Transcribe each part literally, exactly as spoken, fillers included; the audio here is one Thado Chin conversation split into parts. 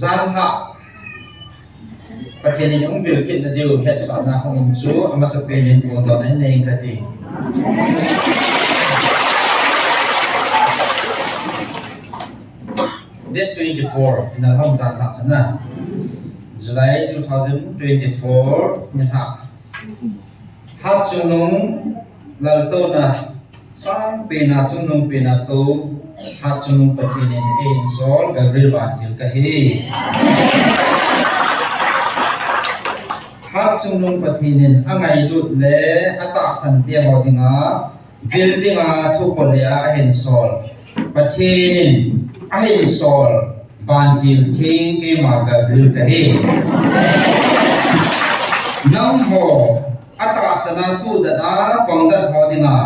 Janhi Pathen in hung vil kit na diu hetsahna hung um chu amasapen in pondon ahin nei kati. Date twenty-four, Nalhong janhi sana. July two thousand twenty-four, nilhah. Hatchungnung laltouna sangpen a chungnung pen a tou, Hatchungnung Pathen in eihin sol Gabriel Vantil kahi. Hatchungnung Pathen in angailut le atahsan te ho dinga, vil dinga thupol le a ahin sol. Pathen in ahin sol Vantil theng keima Gabriel kahi. Nangho atahsan a tudat a pangdat ho dinga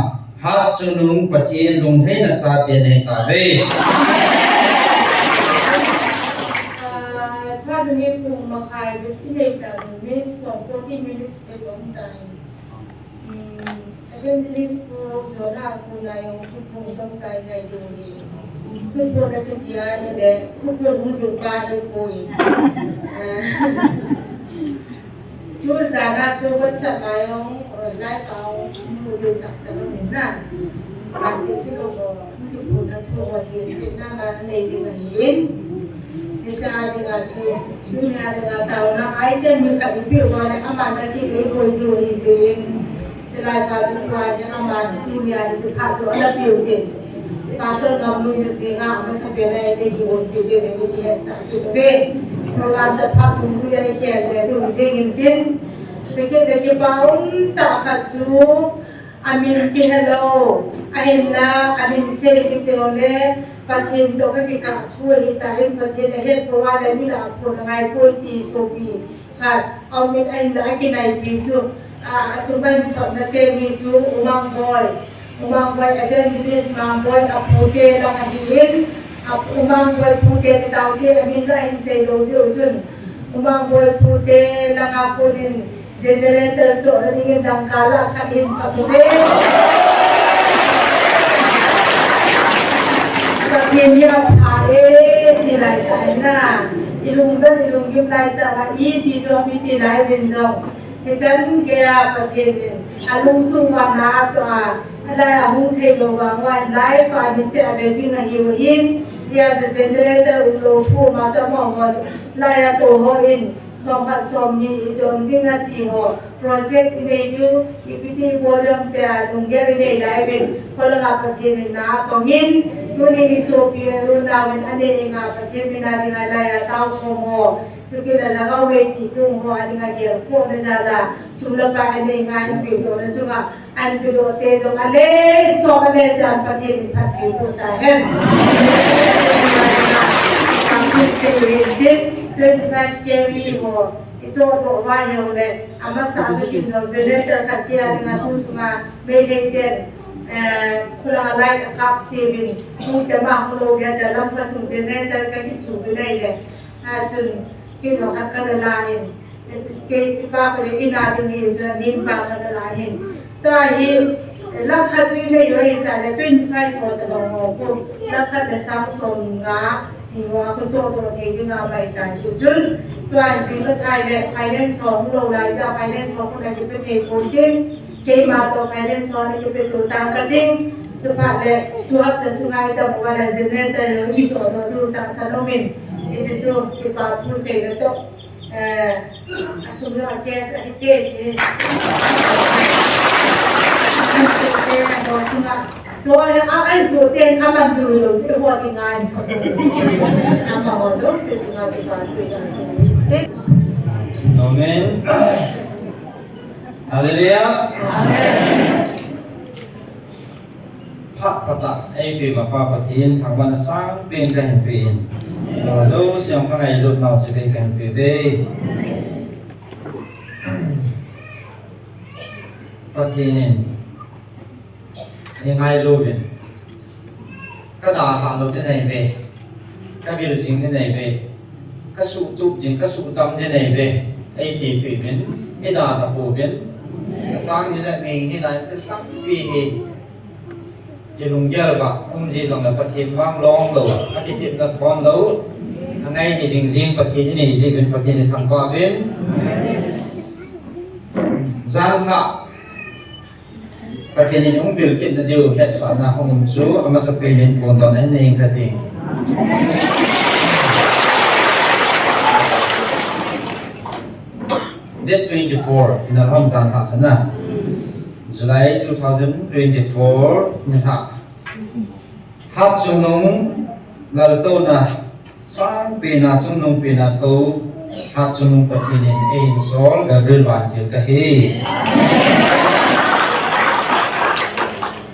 Hatchungnung Pathen lunglhaina chate nei tave. Ah, phat minute kum makhai bep inei ta, minute som, forty minutes bep aum tai. Hmm, Evangelist Pu Jonah Pu na jong thuphon jong chai ngai diu ahi. Thuphon akiti a ahile, thuphon hung ding pa ahipoi. Ah, tu jana chu WhatsApp a jong, eh, live a jong mu diu tahsan aum in na. Vantil kilou ho, thuphon a thu ho hi, sitna man nei ding ahin. Hiche a dinga chu, tunia dinga taona item mi khat ipeh uva le, aman akile boi diu ahi jeh in. Chulai pa chu tua hi aman tunia hiche phat chu ana peh u tin. Pastor Ngamlun chu jinga amasapen a eina kigonpeh diu ahi, eina kihetsah kit uve. Program chu phat thum chu eina kikhel le diu jeng in tin. Chukit le kipa um tah khat chu, amin kihe lou, ahinla, amin sei kiti le, Pathen toh kakikah thu ahitan, Pathen ahet pouva le, mi lah a phon angai poi ti sopi khat aumin, ahinla, akinaipi chu, a, asum ahin thotna teni chu, U Mangboi, U Mangboi, Evangelist Mangboi, apute lang ahin, a, U Mangboi pute ti taute, amin lah ahin sei lou jeh u chun, U Mangboi pute langa konin, generator chohna dingin dangka lah khat hin thot uve. Pathen hi apha e, ti lai tah ahi na. Ilungdon, ilunggim lai tah uva, iti diu ham iti lai uvin jong. Hichan geiya Pathen in alungsung uva na atoh a, alai ahung thei lou vang uva, lai pa ni se ave jing ahiu hin. Hia chu generator um lou thu ma chu amaho lai a tou ho in. Som khat som ni idon ding ati ho, project inei diu, ipi ti volume te a lunggel inei lai uvin, kholanga Pathen in na atong in, tuni isopi u nauvin anei inga Pathen min a dinga lai a tao khom ho, chukit le lhagao mei ti kung ho a dinga gelkhohna jal a, sum le pai anei inga hinpeh dohna chunga, ahin pedoh te jong ale, som ale jan Pathen in phatthei boh tahen. Twenty-five K V ho, ichoh doh uva ahile, amasa chu kin jong generator khat kei a dinga tu chunga Meitei ten, eh, kholanga light akap se uvin, tu te ma hung lou dia te lam kasung generator kakichu uvin ahile, ah, chun, kin jong khat kana la in, Assist kei chipa khat le ina ding hi chu amin pa khat ala hin. Tua hi, eh, lakh khat chu inei u ahi tale, twenty-five ho tabang ho khu, lakh khat le sang som nga ti ho a khu chohdoh thei dinga mai ta chu chun. Tua jing le thai le finance ho hung lou lai jeh a finance ho khu na kipe thei pon tin, keima toh finance ho na kipe to tang kating. Chuphat le tu hapta sunga idam uva le generator le kichohdoh diu tahsan aumin. Hiche chu kipa thu seina toh. Eh, asum le a cash ahi te che. Te ho chunga. Cho a, a, a, tu te aman tu lo che ho ti ngai. Amaho jouse chunga kipa thu ka se. Te. Amen. Hallelujah. Amen. Phat phatah eipeh uva Pa Pathen thangvahna sangpen kahin pe in, nangho jouse jong kangailutnau chibai kahin pe uve. Pathen in eingailu uvin, kadalhah lou ding ahiuve, kavil jing ding ahiuve, kasuhtup ding, kasuhtam ding ahiuve, eiti peh uvin, eidalha pouvin, achang ni le mei hi nai thil tampi hi, ilunggel uva um ji jongle Pathen vang long lou, akitepna thon lou, Ngai ni jing jing Pathen in eijih uvin Pathen ithangvah uvin. Janhi Pathen in hung vil kitna diu hetsahna hung um chu amasapen in phongdohna hin nei inge kati. Date twenty-four, Nalhom janhi chana. July two thousand twenty-four, nilhah. Hatchungnung laltouna sangpen a chungnung pen a tou Hatchungnung Pathen in eihinsol Gabriel Vantil kahi.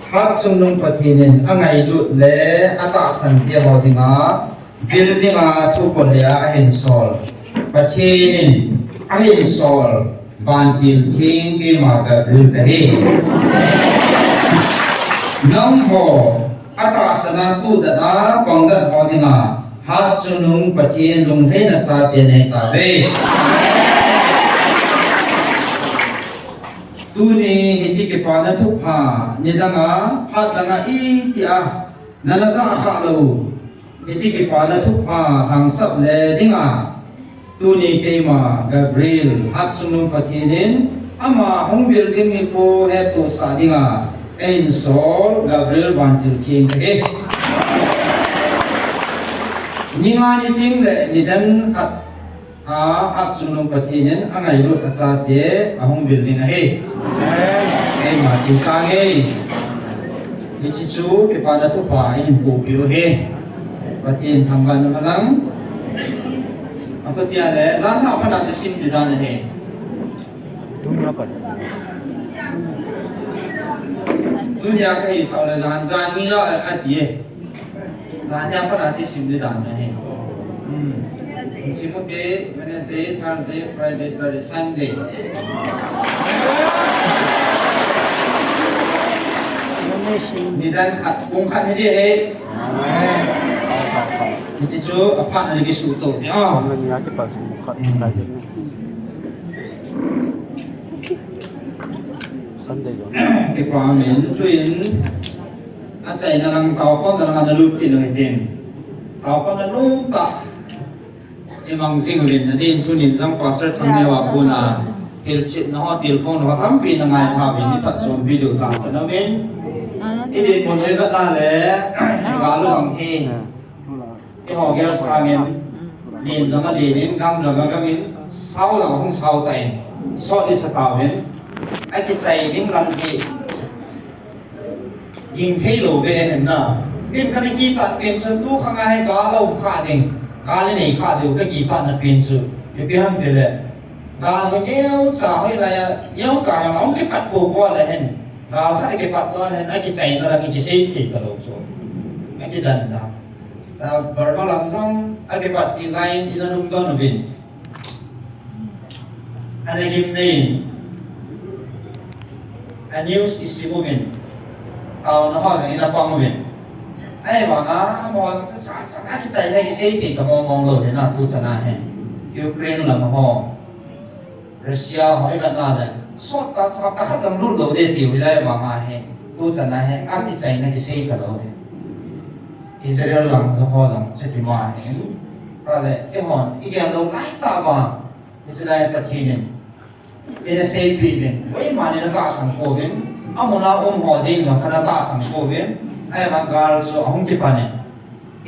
Hatchungnung Pathen in angailut le atahsan te ho dinga building a thukhun le a ahinsol Pathen in ahinsol Vantil Theng keima Gabriel kahi. Nangho atahsan a tudan a pangdan ho dinga Hatchungnung Pathen lunglhaina chate nahi tauve. Tuni hiche kipana thupha nidanga phat danga itia nana jah khah lou hiche kipana thupha hangsan le dinga tuni keima Gabriel Hatchungnung Pathen in ama hung vil ding nikho hettohsah dinga eihinsol Gabriel Vantil Theng kahi. Ni nga ni ding le nidan khat a Hatchungnung Pathen in angailut achate ahung vil ding ahi. Keima chu tange. Hiche chu kipana thupha eihin pohpeh u ahi. Pathen thangvahna malang. Apatia le janhi a pat a chu sim ding dan ahi. Tunia pat. Tunia kahisah le jan, janhi a ati e. Janhi a pat a chu sim ding dan ahi. Hmm. Sim u te Wednesday, Thursday, Friday, Saturday, Sunday. Nidan khat, pung khat hi ding ahi. Hiche chu aphat na kisuto te a. Ni a kipat pung khat sai se. Sunday jong. Kipa min chuin achaina lang tao khomna lang ana lut kit lang tin. Tao khomna lum ta. Imang jing uvin adin tunin jong Pastor Thangneova kona hilchetna ho tilkhouna ho tampi na ngai tha uvin ni phatchompi diu tahsan aumin. Idin mun oi vet na le, ga lu ang hi. Eiho gel sangin, len jong alen in, gang jong agang in, sao jong ahung sao tan, sot ding sa tauvin, akichai ding lang hi, ging thei lou beh ahin na. Ken kana kichat pen chu tu khang a hi gal aum kha ding, gal inei kha diu kakichatna pen chu, ipi ham tile, gal hi neocha hoilai a, neocha jong ahung kipat popo le hin, gal khat akipat to le hin, akichaina lang hi kisei thei talou chu, akidan dan. Ah, Burma lang jong akipat ti lai in ana um don uvin. Ana gim nei in. A news isim uvin. Taona ho jong ina pang uvin. Ahivanga amaho jong chu cha cha akichaina kisei thei ta mong mong lou hi na tu chan a hi. Ukraine lam ho. Russia ho ivet na le, sot ta, sot ta khat jong lut lou ding tiu hilai vanga hi, tu chan a hi, akichaina kisei talou hi. Israel lang jong ho jong, chuti ma hin. Chule, eihon, igel lou lai tah uva, Israel Pathen in, ina seipeh uvin, koiman ina tahsan pouvin, amun a um ho jeng jong kana tahsan pouvin, ahivang gal chu ahung kipan in.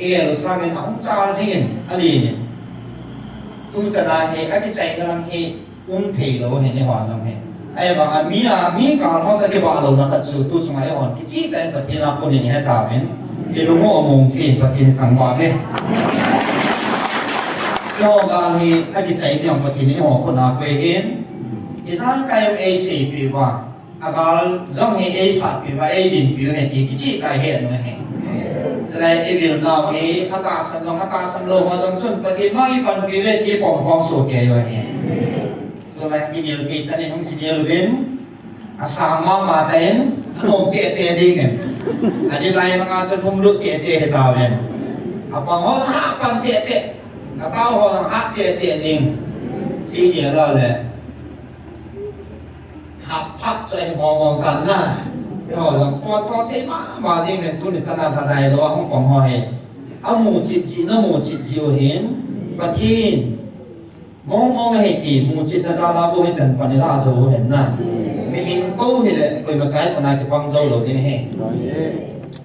Igel u sangin ahung chal jingin, alen in. Tu chan a hi, akichaina lang hi, um thei lou hi, eiho jong hi. Ahivanga mi a, mi gal ho kakibah louna khat chu, tu chunga eihon, kicheh tah in Pathen a kon in ihet tauvin. Ilung u among thei in Pathen thangvah uve. Eiho gal hi, akichai ding Pathen in eiho khut a koi hin. Ijakai eiseipeh uva. Agal jong hi eisatpeh uva, eidinpeh u ahi ti kicheh tah a ihet u ahi. Chule ivil nau hi, atahsan jong, atahsan lou ho jong chun, Pathen vang ipanpi uve ti pom khom soh kei u ahi. Tulai kinel thei chan in hung kinel uvin, asang mama tah in, anom cheh cheh jing in. Adih lai langa chun hung lut cheh cheh hitauvin. Apang ho jong hat pan cheh cheh, atao ho jong hat cheh cheh jing. Chi gel a le. Haphat chu ahi mong mong tan na. Eiho jong potdoh thei mama jing in tuni chan a lhadai lou a hung pang ho hi. Amu chit jeh, namu chit jeh u hin. Pathen mong mong ahi ti muchetna jal a bou hichan pan ilah jou u hen na. Mihem kou hileh koima chai sana kipang jou lou ding ahi.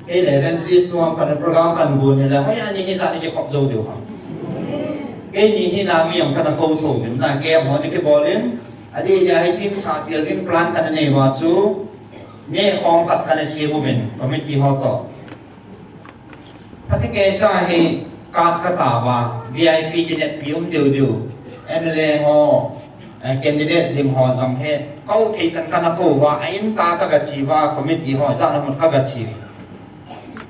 Kei le evangelist nu ham khat program kan gon hileh, hoiya ni hijat ni kikhop jou diu ham. Keini hina mi ham kana kou thou ding na, kei ham hon kibol in. Adeh dia hicheng sah tel ding plan kana nei uva chu, neh khom khat kana sem uvin, committee ho toh. Phatecha hi card kata uva, V I P kineppi um deu deu, M L A ho, eh, candidate lim ho jong hi, kou thei chan kana kou uva, a in ka kaga che uva, committee ho, jana mun kaga che.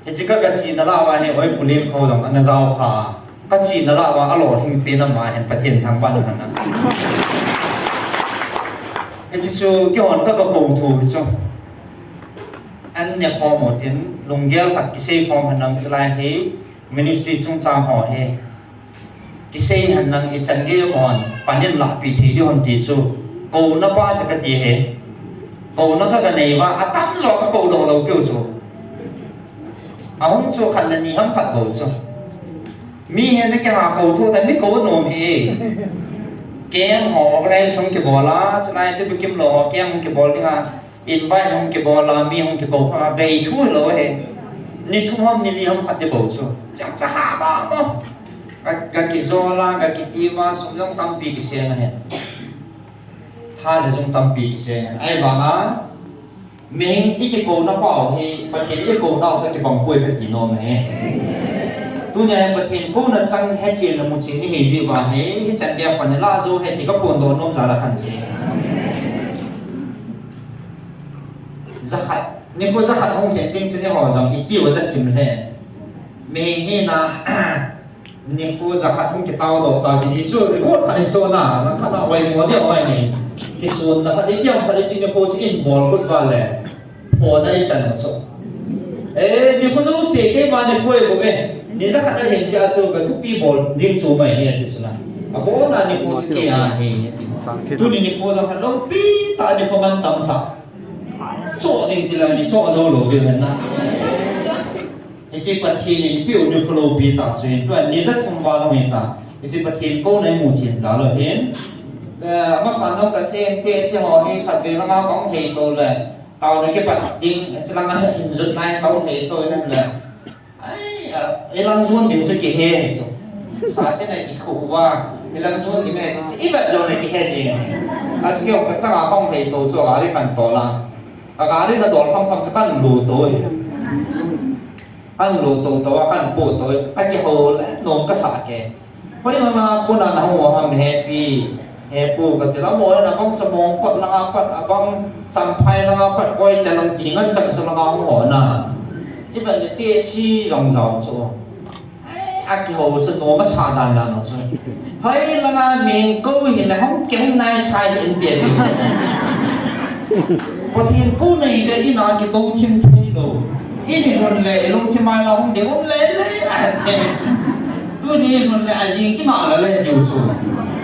Hiche kaga chena lah uva hi, oi, Pu Len kho jong ana jao kha. Kachena lah uva, alolhing pen ama hin Pathen thangvah in ana. Hiche chu keihon kaga kou thou hi chu. An ne khom u tin, lunggel khat kisei khom hen lang chulai hi, ministry chungchang ho hi. Kisei hen lang ichan gei hon, pan in lahpeh thei ding hon ti chu. Kouna pa chu kati ahi. Kouna kaga nei uva, atamjo kakou doh lou keu chu. Ahung chu khat le ni ham khat bou chu. Mi hi na kiha kou thou ta, mi kou nom hi. Camp ho organization kibol a, chulai Tuibukim lou ho camp kibol ding a. Invite hung kibol a, mi hung kikou pha, bei thu lou ahi. Ni thum ham, ni li ham khat ding bou chu. Chang cha ha ba mo. Ga, ga kijol a, ga kiti uva, sum jong tampi kiseng ahi. Tha le jong tampi kiseng ahi. Ahivang a, mihem i kikouna pau hi, Pathen i kikouna u toh kibang poi kati nom ahi. Tunia hi Pathen kouna chang hechen le muchen ihi jeh uva hi, hichan gei a pan ilah jou u ahi ti kaphondoh nom jal a kahin sei. Jakhat, nikho jakhat hung lhing ding chu neiho jong iti uva jachim le. Mihem hina, nikho jakhat hung kitao doh ta kiti chu, record khat hi so na, nang khat na oi mo dia oi ni. Kisonna khat i kiam khat i chi nikho chu in bol kut uva le. Phone a ichan u chu. Eh, nikho jouse keima nikho i bol e. Ni jakhat a hin tia chu kathupi bol ding chu mai hi ati chu na. Abon a nikho chu kei a hi ati. Tuni nikho jakhat loupi tah nikho man tam tah. Cho ding ti lai ni cho jou lou ding hen na. Hiche Pathen in eipeh u nikho loupi tah chu hin, tua ni ja thum val hung hi ta. Hiche Pathen kouna imu chen jal u hin. Eh, masa nung kasei te se ho hi khatvei langa kahung lhei to le. Taona kipat ding, hiche langa hin jot nai kahung lhei to in le. Ai, a, ilang jon ding chu kihe hi chu. Sa te na kikhu uva, ilang jon ding ahi chu, ivet jong le kihe jing ahi. Achu kei kachanga kahung lhei to chu, gari kan tol a. Ka gari na dol kham kham chu kan lu to hi. Kan lu to to a, kan pu to hi. Ka kihou le, nom kasa ke. Hoi na na, kona na hung ham, Happy, Happy kati la mo na, bang sa mong kot langa pat, abang Champhai langa pat, koi te lang ti ngan chang sa langa hung ho na. Ivet le te si jong jong chu. Ai, akihou sa nom asa dan dan chu. Hoi langa meng kou hi le hung keng nai sai hin te. Pathen kouna hi le ina kitou thim thei lou. Ini hun le, ilung thim mai la hung ding um le le, ati. Tuni hun le, ajing kima la le diu chu.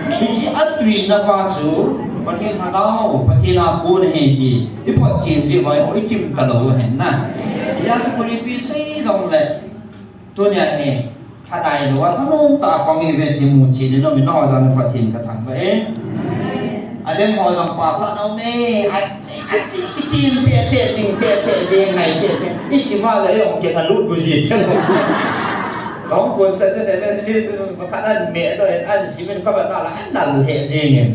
Hiche atuina pa chu, Pathen lhagao, Pathen a kon ahi ti. Iphotchen jeh uva, ichim talou ahin na. Hijeh chun ipi sei jong le. Tunia hi, thanom tah a pang ive ti muchen in um in, nangho jal a Pathen kathangvah e. Adang ho jong pasal nom e, achi, achi, kichen che che, ching che che, jing nai che che. Isim a le jong kei kalut gu ji che. Kahung kon cha che le, le, le, su, pakhat an me do, an sim in kavet na la, an nal he jing in.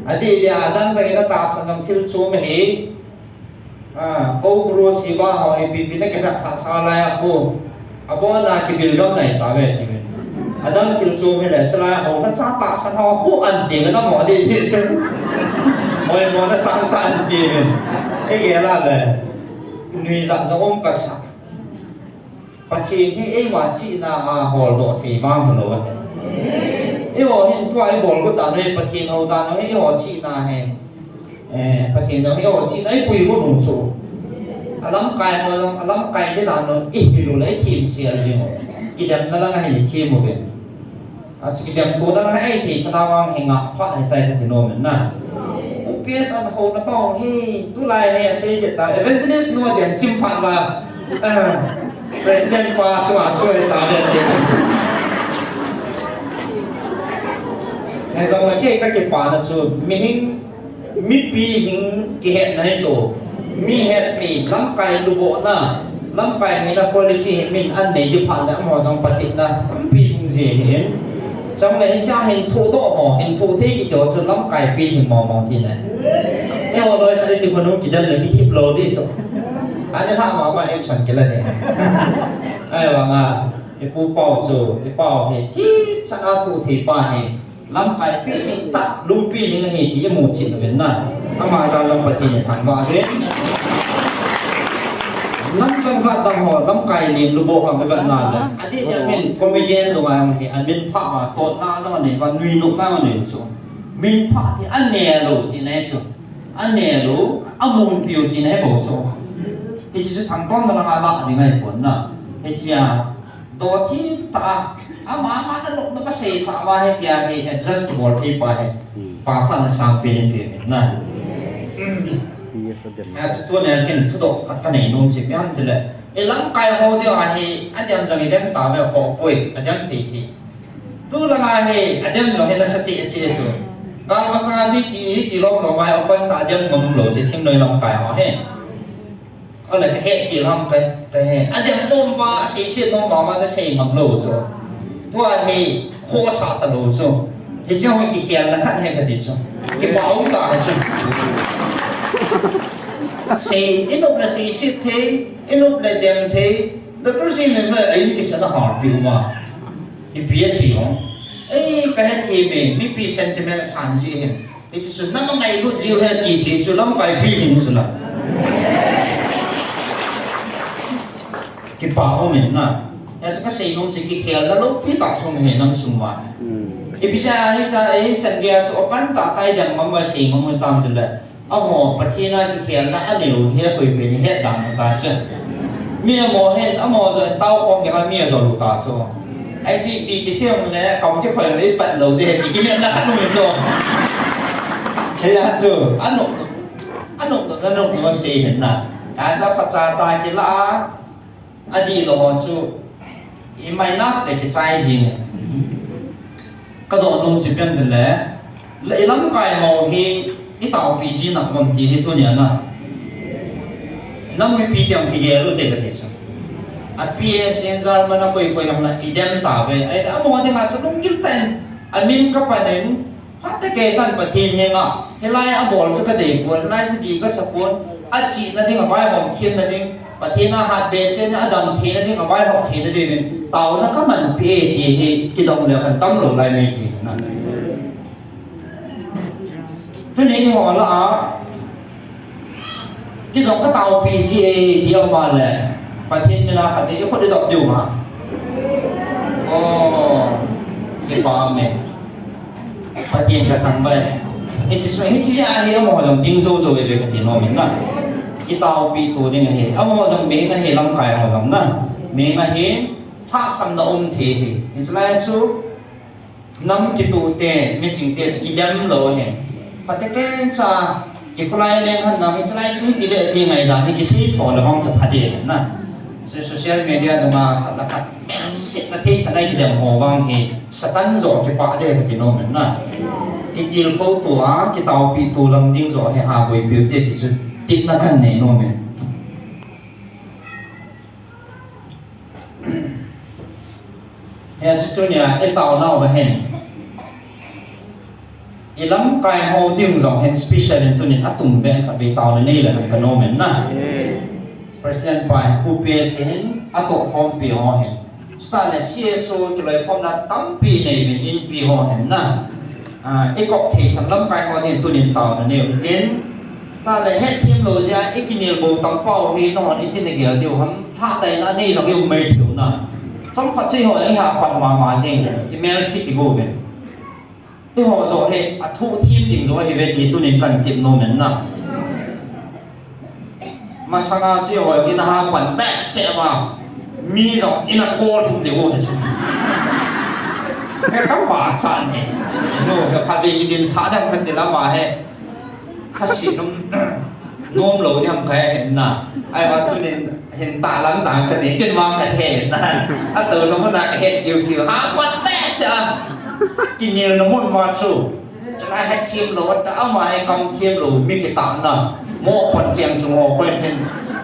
Adeh dia, adang dang in atahsan jong thil chom ahi. Ah, Kou Bru Siba ho ipi ipi na kihet kha sa lai a khu. Abon a kibil gam nai tave ti ve. Adang thil chom hile, chulai ho na cha tahsan ho khu an ti ve na mo di ti se. Hoi mo na sa ta an ti ve. Ei gel a le. Nuijat jong um kasa. Pathen hi eima chihna a holdoh thei vang hilou ahi. Eiho hin tua ibol got dan u hi Pathen hou dan u hi eiho chihna ahi. Eh, Pathen jong eiho chihna ipui got u chu. Alamkai ho jong, alamkai di dan u ihil u le ithemsel jing u. Kidemna lang a hin ithem uve. Achu kidemtona hi eithei chan a vang hi ngah phat ahitai kati nom in na. U P S an houna pa hi, tulai hi asei kit ta, evangelist nu a den chim phat uva, ah, president pa chu a chu ahi ta den. Jong le kei kakipana chu, mihing, mipi hing kihetna hi chu, mi hetpi, lamkai lubohna, lamkai hina quality hi min anei ding phat le amaho jong patepna tampi hung jing ahin. Chule hichea hin thodoh ho, hin thothei kiti ho chu lamkaipi hing mong mong tina. Eiho loi khat iti khonung kidang le kithip lou ding chu. Ani lha mama action kila ding. Ahivanga, ipu pau chu, ipau hi, thipchan a thothei pa hi. Lamkaipi hing tah, lumpi hing ahi ti imu chet uvin na. Ama jal jong Pathen in thangvah uvin. Lamkai jat dang ho, lamkai len luboh ham ivet na le. Adeh amin comedian lunga jong hi, amin phah uva, totna jong anei uva, nuinopna jong anei u chu. Min phah ti anei lou tina hi chu. Anei lou, amun piu tina hi bou chu. Hiche chu thangtom na langa lah ding ahipon na. Hichea, do thim tah a, ama, ama nanop na kaseisah uva hi tia hi adjust bol thei pa hi. Hmm. Pasal na sangpen in pe na. Yes, adem. Achu tunia ken thudoh khat kanei nom chu ipi ham itile, ilamkai ho dinga hi, adem jong idem tauve, khoh poi, adem thei thei. Tulanga hi, adem jong hi nasa cheh cheh chu. Gal masanga chu iti, iti lom lom a hi, open tah adem ngam lou chu, thim lou ilamkai ho hi. Ole, kahet khel ham kahe, kahe. Adem nom uva, seiset nom uva, ama chu sei ngam lou chu. Tua hi, khohsah talou chu. Hiche hi kikhelna khat ahi kati chu. Kipa um tah ahi chu. Sei, inop le seiset thei, inop le dem thei. Doctor Singh le ma, ahin kisana harpi uma. Ipi asei ham. Ei, kahethem e, mipi sentiment asan ji ahin. Hiche chu nangailut jiu ahi ti thei chu lamkaipi hing chu la. Kipa um in na. Hiche kasei nom chu kikhelna loupi tah thum ahi nam sung uva. Hmm. Ipi jeh a hiche, hichan geiya chu open tah a idem ngam uva sei ngam u tam tile. Amaho Pathen a kikhelna anei u hi koi pen in het dan u ta chu. Mi amaho hin, amaho jong tao khom kei a mi ajol u ta chu. Ahi chu ipi kisei le, kam kikhoi le ipat lou ding, ti kihetna khat um chu. Hiya chu, anop, anop, anop, anop sei hin na. Acha phacha cha kila a, Adih lou ho chu, i minus le kichai jing e. Kadoh nom chu ipi ham itile, la ilamkai ho hi, itaopi jing nahim ti hi tunia na. Nam mipi teng kigel u te kati chu. A P S in German a koi koi ham la idem tauve. Ahi, amaho dinga chu lunggil tah in, amin kapan in, Phatecha chan Pathen henga, hilai abol chu kadei pon, hilai chu dih kasa pon, achihna ding, avaihom themna ding, Pathen a hatbe chenna, adam theina ding, avaihom theina ding in, taona kamanpi e ti hi, kidong le khat tam lou lai mai thei na. Tuni eiho lah a, Kijong kataopi ji e, ti aum a le. Pathen mina khat ni, ikhut idop diu ma. Oh, kipa me. Pathen kathangvah e. Hiche, hiche ahi amaho jong ding jou jou e ve kati nom in na. Kitaopi to ding ahi. Amaho jong meng ahi lamkai ho jong na. Meng ahi, lhahsamna um thei ahi. Hiche lai chu, Nam kituh te, miching te chu kidem lou ahi. Phatecha, kikholai leng khat nam, hiche lai chu hiti le ti ngaidan hi kisei tho le vang chu pha ding na. Chu social media dunga khat le khat, setna thei chan a kidem ho vang hi, Satan joh kipah ding kati nom in na. Kitilkhou to a, kitaopi to lam ding joh hi ha boipi u te ti chu, tepna kahin nei nom in. Hiche tunia, i taonau va hin. I lamkai ho ding jong hin special in tunin atum pen khat vei taona nei le kanom in na. President pa hin, Pu P S hin, atoh khompi ho hin. Sa le C S O kiloikhomna tampi nei uvin inpi ho hin na. Ah, i kop thei chan lamkai ho ding tunin taona nei u tin. Tale het thim lou jeh a, i kinel bou tam pau hi, nahon iti nagel diu ham, lhahdaina nei jong i um mai thei u na. Chomkhat chu eiho, eiha pan mama jeng, i mel si kigo uvin. Eiho joh hi, athu thim ding joh hi ve ti tunin kan tep nom in na. Masanga chu eiho, ina ha pan behseh uva, mi jong ina kol thum diu hi chu. He ka pa chan hi. No, ka pha ve kidin sa dang kan ti lama he. Kha si nom, nom lou ding ham kahe na. Ahivang tunin hin talang dang kani, ken vang kahe na. Ato nom na kahe kiu kiu. Ha, pat behseh a. Kinelna mun ma chu. Chulai hi thiem lou, ta ama hi kam thiem lou, mi kitahna. Mo pon chiang chu mo ko tin.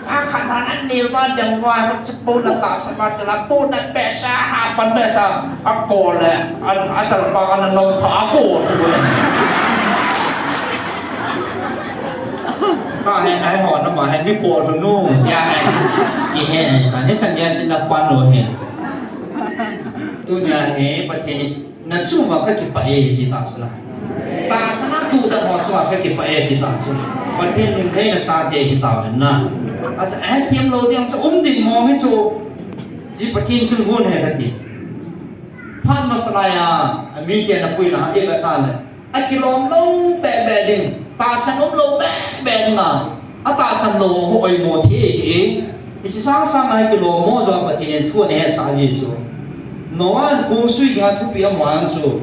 A khan han an nel ma dang wa, chu po na ta sa ma ta la, po na pe sa, ha pan pe sa. A ko le, an, a chal pa kan no kha a ko chu. Ka he, ai ho na ma he, mi ko chu nu, ya he. Ki he, ta he chan ya sin na pan lo he. Tunia hi Pathen in na chunga kakipah e ti tahsan a. Tahsan a tu ta ho chunga kakipah e ti tahsan a. Pathen lunglhaina chate hi tauvin na. Asa, eh, thiem lou ding chu um ding mong hi chu. Ji Pathen chun hun he kati. Phat masa lai a, a mite na puina ha, e ka ta le. A kilom lou beh beh ding, tahsan um lou beh beh ding a, a tahsan lou ho oimo thei hi. Hiche sang sang a kilom mo jong Pathen in thu ana hetsah ji chu. Noah in kong sui dinga thupeh amu a chu.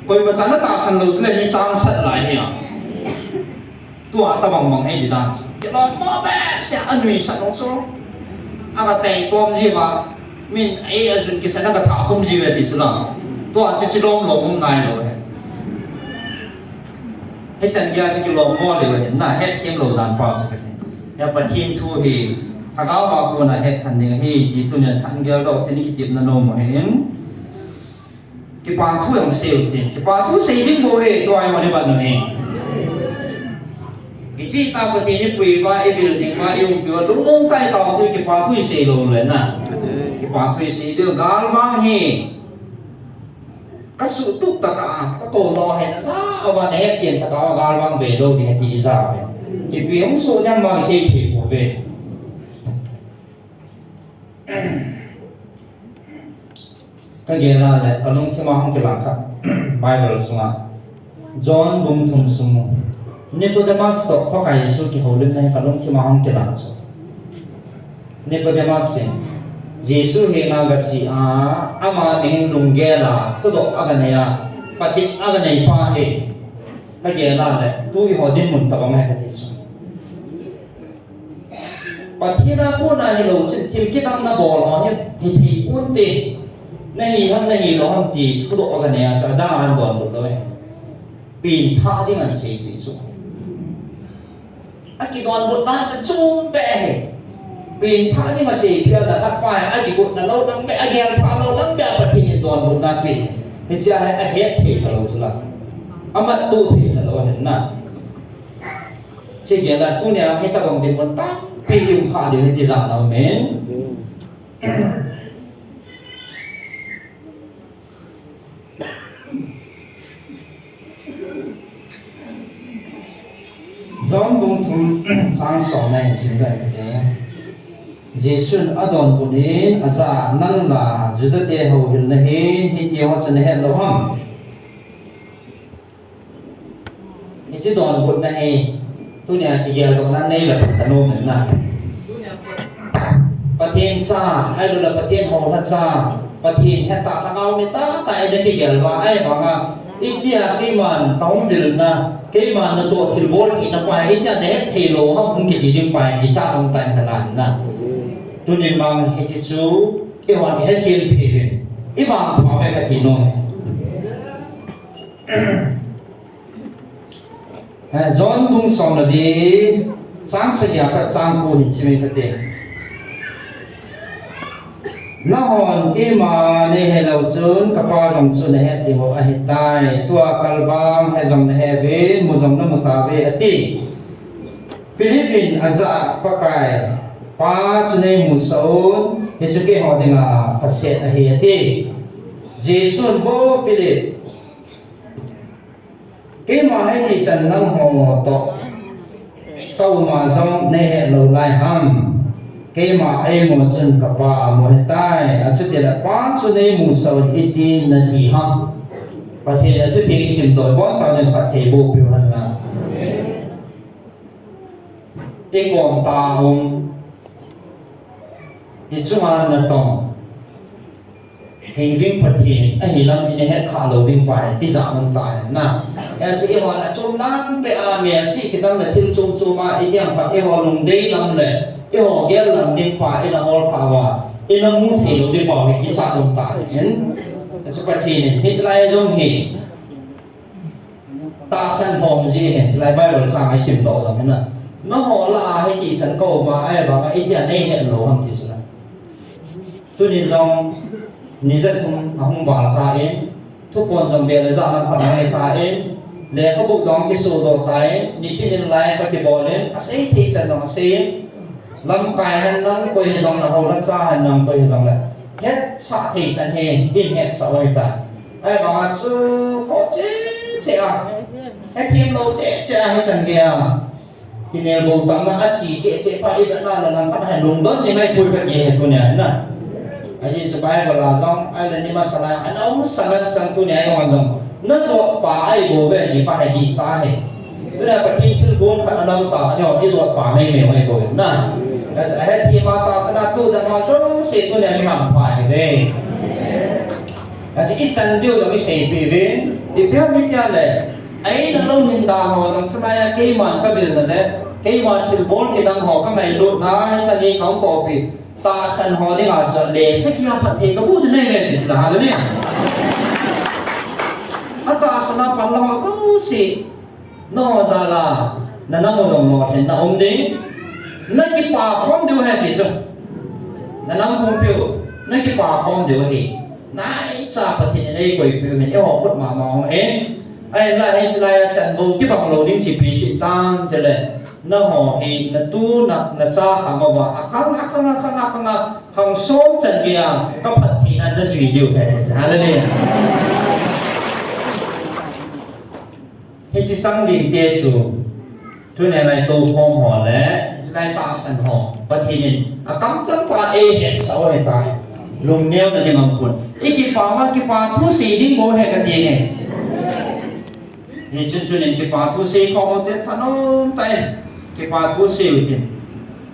Koima chan a tahsan lou chu le ni chang sat lai hi a. Tua tabang bang hei di dan chu. Kilom mo behseh a nuisat lou chu. Aga tei tom ji va. Min ei a jun kisan aga tha khum ji ve ti chu la. Tua chu chi lom lom um nai lou he. Hichan gei a chu kilom mo leu he. Na hetthem lou dan pa chu kati. Ya Pathen thu hi. Lhagao a kona het than ding ahi ti tunia than gel doh tin kitepna nom u ahin. Kipa thu jong sei u tin. Kipa thu sei ding bou hi, tua hi mani ban u hi. Kichih tah Pathen ipui uva, ivil jing uva, iumpi uva, lungmong tah itao thu, kipa thu isei lou le na. Kipa thu isei ding, galvang hi. Kasuhtup tah a, kakou lou hi, naja uva, nahet chen tah a, galvang ve lou ding ti ija uve. Ipi hung soh jeng vang sei thei pouve. Kagel a le, kalungthim a hung kilang khat. Bible sunga. John bung thum sung. Nicodemus toh Pakai Jesu kihoulimna hi kalungthim a hung kilang chu. Nicodemus in. Jesu henga gache a, ama mihing lunggel a, thudoh aganei a, patep aganei pa hi. Kagel a le, tu eiho dinmun tabang ahi kati chu. Pathen a kona hilou chun thil kidang nabol ho hi, hithei ponte. Nahi ham, nahilou ham ti thudoh aganei a chu adang a adonbut lou e. Pengthah ding aseipeh chu. Akidonbutna chu chom beh e. Pengthah ding aseipeh a, lhakhat pa hi akigotna lou lang beh, agelpha lou lang beh a Pathen in donbutna pe. Hichea hi ahet thei talou chu la. Amattoh thei talou ahi na. Chugel a tunia hitabang dinmun tampi i um kha diu hi tijat na um in. John bung thum chang som na hin sim ding kate. Jesun adonbut in aja a, nang la Juda te houhil nahin, hiti ho chu nahet lou ham? Hiche donbutna hi, tunia kigeldohna nei le phat kanom in na. Pathen cha, ahilou le Pathen houlha cha, Pathen hetah lhagao mi tahtah in na kigel uva, ahivanga, itia keiman kahung vil na, keiman natoh thilbol theina pa hi, itia nahet thei lou ham hung kiti ding pa hi, kichat um tah in kana na. Tunin vang hiche chu, eihon ihet thei thei uvin, ivangpha uve kati nom e. Eh, John bung som le li, chang sagi a pat chang ko hin sim inge kate. Nahon keima neihet lou chun, kapa jong chu nahet diu ahitai. Tua kalvang he jong nahe uve, mu jong namu tauve, ati. Philip in ajah a, Pakai, Pa chu neimusah un, hichu keiho dinga phaset ahi, ati. Jesun, Vo Philip, keima hiti chan nangho toh kaum a jong neihet lou lai ham? Keima eimu chun kapa amu ahitai. Achutile Pa chu neimusah un iti nati ham? Pathen in athu theng isim toh ibonchauvin phatthei boh peh u hen lang. Ikom tah a um. Ichunga natong. Hingjing Pathen, ahilam ina het kha lou ding pa hi, tijat um tah ahi na. Hiche eihon achom lam beh a, melchih kidang le thil chom chom a, itiang phat eiho lungdei lam le, eiho gel lam ding pa, ina hol kha uva, ina mu thei lou ding pa hi, kichat um tah ahi. Chu Pathen in, hichelai jong hi tahsan hom ji ahi, chulai Bible chang a isim doh jong hi na. Nangho lah a hi hichan kaum a, ahivang a itia neihet lou ham ti chu na. Tuni jong ni ja thum ahung val tan, thuphon jong vel le ja lam khat anei tan, lekhabu jong kisodoh tan, nitin in lai khat kibol in, asei thei chan jong asei in, lamkai hen lang, koi hijong le, hou le cha hen lang, koi hijong le, hetsah thei chan hi in hetsah u ahitai. Ahivang a chu khoh cheh cheh a, hethem lou cheh cheh a, hichan gei a kinel bou tamna a chi cheh cheh pa, ivetna le lang khat a hi lungdon ni ngaipui kati ahi tunia na. Ajeh chu Bible a jong, ahile ni masa lai a ana um sa ngen chang tunia i hon jong, najot pa ahi bouve ti pa hi dih ta ahi. Tunia Pathen thilgon khat ana um sa, ani hon ijot pa meimei u ahi bouve na. Ahethem a tahsan a tu dan ho jouse tunia mi hampha ahiuve. Ajeh ichan diu jong iseipeh uvin, ipi ham itile, aina lou hin dan ho jong chulai a keiman kavil na le, keima thilbol kidang ho kangailutna, hichan hi kahung tohpi, tahsan ho dinga chu le seki a phatthei kabu ding ahi ve ti chu la, hallelujah. Atahsan a pan la ho jouse, nangho jal a, na nam u jong lolhinna um ding, nakipa khom diu ahi ti chu. Na nam pumpiu, nakipa khom diu ahi. Naicha Pathen in eikoipeh u hin, eiho khut mama u ahi. Ahinla hiche lai a chan bou kibang lou ding chu ipi kit tam tile, nangho hi natu na, nacha khang uva, akhang, akhang, akhang, akhang a, khang som chan gei a kaphattheina najui diu ahi. Hallelujah. Hiche chang ding te chu, tunia lai toukhom ho le, hiche lai tahsan ho, Pathen in akamchang pa eihetsah u ahitai. Lungneona ding aumpon. Ikipa ma, kipa thu sei ding bou ahi kati ahi. Hichun tunin kipa thu sei khom u tin, thanom tah in kipa thu sei u tin,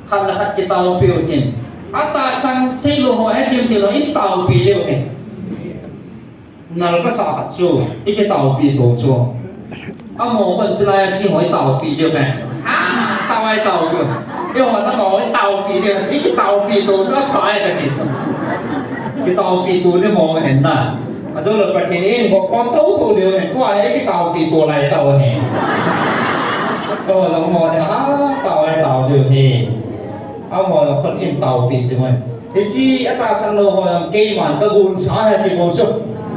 khat le khat kitaopi u tin, atahsan theilou ho, hethem theilou ho, itaopi leu hen. Nal kasah khat chu, ikitaopi to chu, amaho kon chulai a che ho itaopi diu ahi. Ha, tao ai tao diu. Eiho nangho itaopi diu, ikitaopi to chu apha ahi kati chu. Kitaopi to ding ho hen na. Ajou le Pathen in eihin gop khom thouthou diu ahi, tua hi ikitaopi to lai tao ahi. Tua jong amaho ding, ha, tao ai tao diu ahi. Amaho jong khut in taopi chu ahi. Hiche atahsan lou ho jong keiman kagonsa ahi ti bou chu,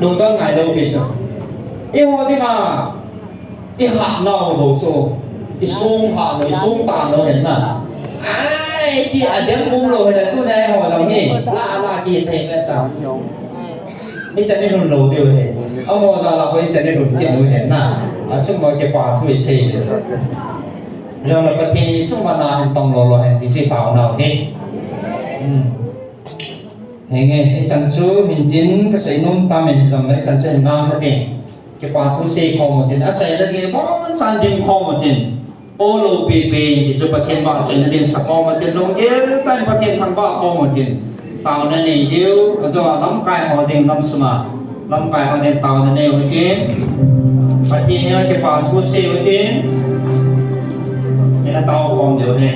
lungdon ngai lou pi chu. Eiho dinga ihat nau bou chu, isong hat lou, isong tan lou hen na. Ai, ti adem um lou hen na, tunia eiho jong hi la la kithei ve ta. Ichan ilhun lou diu ahi. Amaho jal a bou ichan ilhun kit u ahi na. Achung uva kipa thu isei diu. Jong le Pathen in ichung uva nahin tong lou lou hen ti chu itaona u ahi. Hmm. Henge, hichan chu mintin kasei nom tam in, jong le hichan chu hin ngang kati. Kipa thu sei khom u tin, achaina gei bonchan ding khom u tin. O loupi pi ti chu Pathen vahchoina din sa khom u tin, lunggel tah in Pathen thangvah khom u tin. Taona nei diu, ajou a lamkai ho ding, nam sunga lamkai ho ding taona nei u tin. Pathen henga kipa thu sei u tin. Ina tao khom diu ahi.